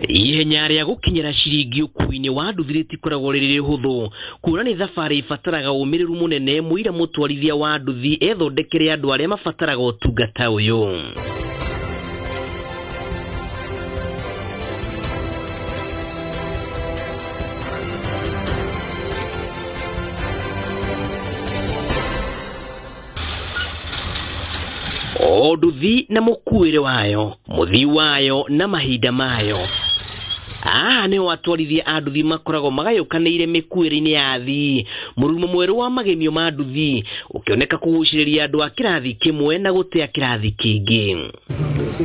Ihenya rĩa gũkinyĩra ciringi ũkuui-inĩ wa nduthi rĩtikoragwo rĩrĩ rĩhũthũ, kuona nĩ thabarĩ ibataraga ũmĩrĩru mũnene mũira mũtwarithia wa nduthi ethondekere andũ arĩa mabataraga ũtungata ũyũ. O nduthi na mũkuĩre wayo, mũthii wayo na mahinda mayo. Haha nĩho atwarithia a nduthi makoragwo magayũkanĩire mĩkuĩre-inĩ ya athii. Mũrurumo mwerũ wa magemio ma nduthi ũkĩoneka kũgucĩrĩria andũ a kĩrathi kĩmwe na gũtea kĩrathi kĩngĩ.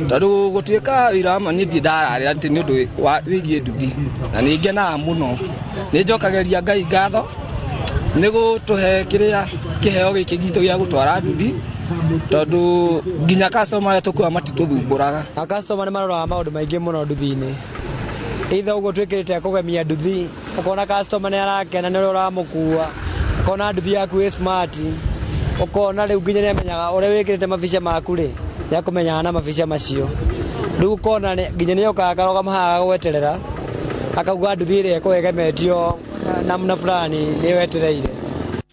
Tondũ gũtuĩka wĩra wa ma niĩ ndirĩ ndararĩra atĩ nĩ ũndũ wĩgiĩ nduthi, na nĩ ngenaga mũno. Nĩ njokagĩria Ngai ngatho nĩ gũtũhe kĩrĩa kĩheo gĩkĩ gitũ gĩa gũtwara nduthi, tondũ nginya customer arĩa tũkuaga matitũthumbũraga. Na customer nĩ maroraga maũndũ maingĩ mũno nduthi-inĩ. Either ũguo twĩkĩrĩte kũgemia nduthi, ũkona customer nĩ arakena nĩ ũrĩa ũramũkua, ũkona nduthi yaku ĩ smart, ũkona rĩu nginya nĩ amenyaga ũrĩa wĩkĩrĩte mabica maku rĩ, nĩ akũmenyaga na mabica macio. Rĩu ũkona nginya nĩ okaga akarũgama haha agagweterera, akauga nduthi ĩrĩa ĩkoragwo ĩgemetio namna fulani nĩyo etereire.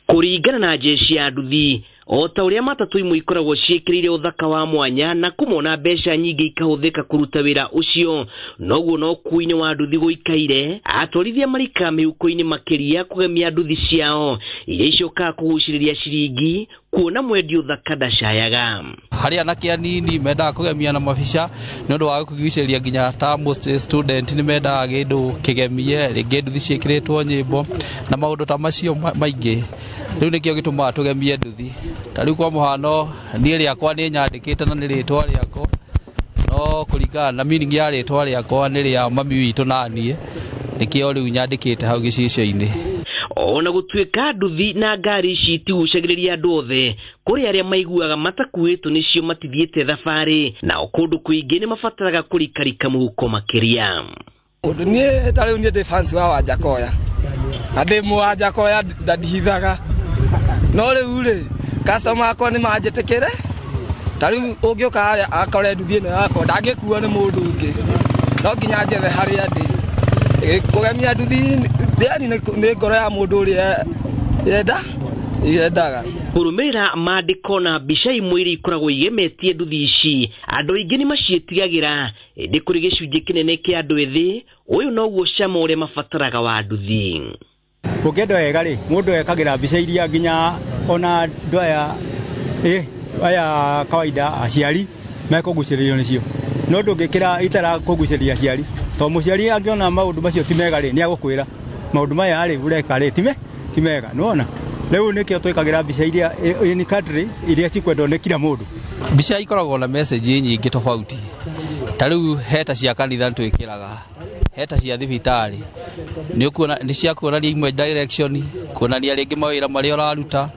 Kũringana na jeshi ya nduthi, o ta ũrĩa matatũ imwe ikoragwo ciĩkĩrĩire ũthaka wa mwanya na kũmona mbeca nyingĩ ikahũthĩka kũruta wĩra ũcio, noguo no ũkuui-inĩ wa nduthi gũikaire, atwarithia marikaga mĩhuko-inĩ makĩria kũgemia nduthi ciao iria icokaga kũgucĩrĩria ciringi, kuona mwendi ũthaka ndacayaga. Harĩ anake anini mendaga kũgemia na mabica nĩ ũndũ wa kũgucĩrĩria nginya ta most student nĩ mendaga kĩndũ kĩgemie, rĩngĩ nduthi ciĩkĩrĩtwo nyĩmbo na maũndũ ta macio maingĩ. Rĩu nĩkĩo gĩtũmaga tũgemie nduthi. Ta rĩu kwa mũhano niĩ rĩakwa nĩ nyandĩkĩte na nĩ rĩtwa rĩakwa, no kũringana na meaning ya rĩtwa rĩakwa nĩ rĩa mami witũ na niĩ, nĩkĩo rĩu nyandĩkĩte hau gĩcicio-inĩ. Ona gũtuĩka nduthi na ngari ici itigucagĩrĩria andũ othe, kũrĩ arĩa maiguaga matakuĩtwo nĩcio matithiĩte thabarĩ, nao kũndũ kũingĩ nĩ mabataraga kũrikarika mũhuko makĩria. Ũndũ niĩ ta rĩu niĩ ndĩ fans wa Wanjakoya, na ndĩ mũ Wanjakoya ndandihithaga, no rĩu rĩ customer akwa nĩ manjĩtĩkĩre. Ta rĩu ũngĩũka harĩa akore nduthi ĩno yakwa ndangĩkuo nĩ mũndũ ũngĩ, no nginya njethe harĩa ndĩ. Kũgemia nduthi yani nĩ ngoro ya mũndũ ũrĩa yendaga. Kũrũmĩrĩra maandĩko na mbica imwe iria ikoragwo igemetie nduthi ici, andũ aingĩ nĩ maciĩtigagĩra, ĩndĩ kũrĩ gĩcunjĩ kĩnene kĩa andũ ethĩ, ũyũ noguo cama ũrĩa mabataraga wa nduthi. Ũngĩenda wega rĩ, mũndũ ekagĩra mbica iria nginya ona andũ aya, aya kawaida aciari mekũgucĩrĩrio nĩcio, no ndũngĩkĩra itarakũgucĩrĩria aciari, tondũ mũciari angĩona maũndũ macio ti mega rĩ, nĩ agũkwĩra maũndũ maya rĩ ũreka rĩ ti mega, nĩwona? Rĩu nĩkĩo twĩkagĩra mbica iria in country iria cikwendwo nĩ kila mũndũ. Mbica ikoragwo na message nyingĩ tofauti, ta rĩu he ta cia kanitha nĩtwĩkĩraga, he ta cia thibitarĩ, nĩ ũkuona nĩ cia kuonania imwe direction, kuonania rĩngĩ mawĩra marĩa ũraruta,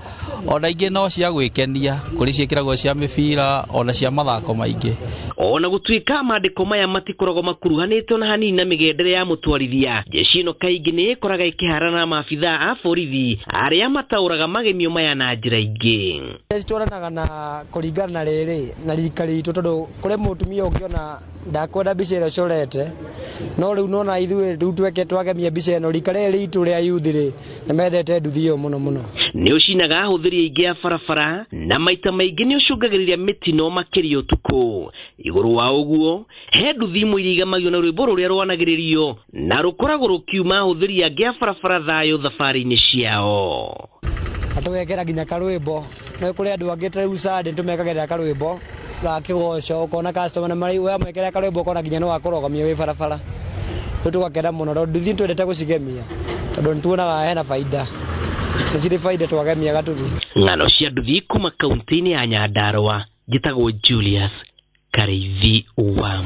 ona ingĩ no cia gwĩkenia, kũrĩ ciĩkĩragwo cia mĩbira ona cia mathako maingĩ. Ona gũtuĩka maandĩko maya matikoragwo makuruhanĩtio na hanini na mĩgendere ya mũtwarithia, jeshi ĩno kaingĩ nĩ ĩkoraga ĩkĩharana na maabithaa a borithi arĩa mataũraga magemio maya na njĩra ingĩ. Citwaranaga na kũringana na rĩrĩ na rika ritũ, tondũ kũrĩ mũtumia ũngĩona ndakwenda mbica ĩrĩa ũcorete, no rĩu nona ithuĩ rĩu tweke twagemia mbica ĩno, rika rĩrĩ ritũ rĩa youth rĩ nĩ mendete nduthi ĩyo mũno mũno. Nĩ ũcinaga ahũthĩri aingĩ a barabara na maita maingĩ nĩ ũcũngagĩrĩria mĩtino makĩria ũtukũ. Igũrũ wa ũguo, he nduthi imwe iria igemagio na rwĩmbo rũrĩa rwanagĩrĩrio na rũkoragwo rũkiuma ahũthĩri angĩ a barabara thayũ thabarĩ-inĩ ciao. Na tũgekĩra nginya karwĩmbo, no kũrĩ andũ angĩ ta rĩu Sunday tũmekagĩrĩra karwĩmbo ga kĩgoco, ũkona customer nĩ wamwĩkĩra karwĩmbo ũkona nginya no akũrũgamia wĩ barabara. Rĩu tũgakena mũno tondũ nduthi nĩtwendete gũcigemia, tondũ nĩtuonaga hena baida, nĩ cirĩ baida twagemia gatuthi. Ng'ano cia nduthi kuma kaunti-inĩ ya Nyandarua, njĩtagwo Julius Karĩithi wa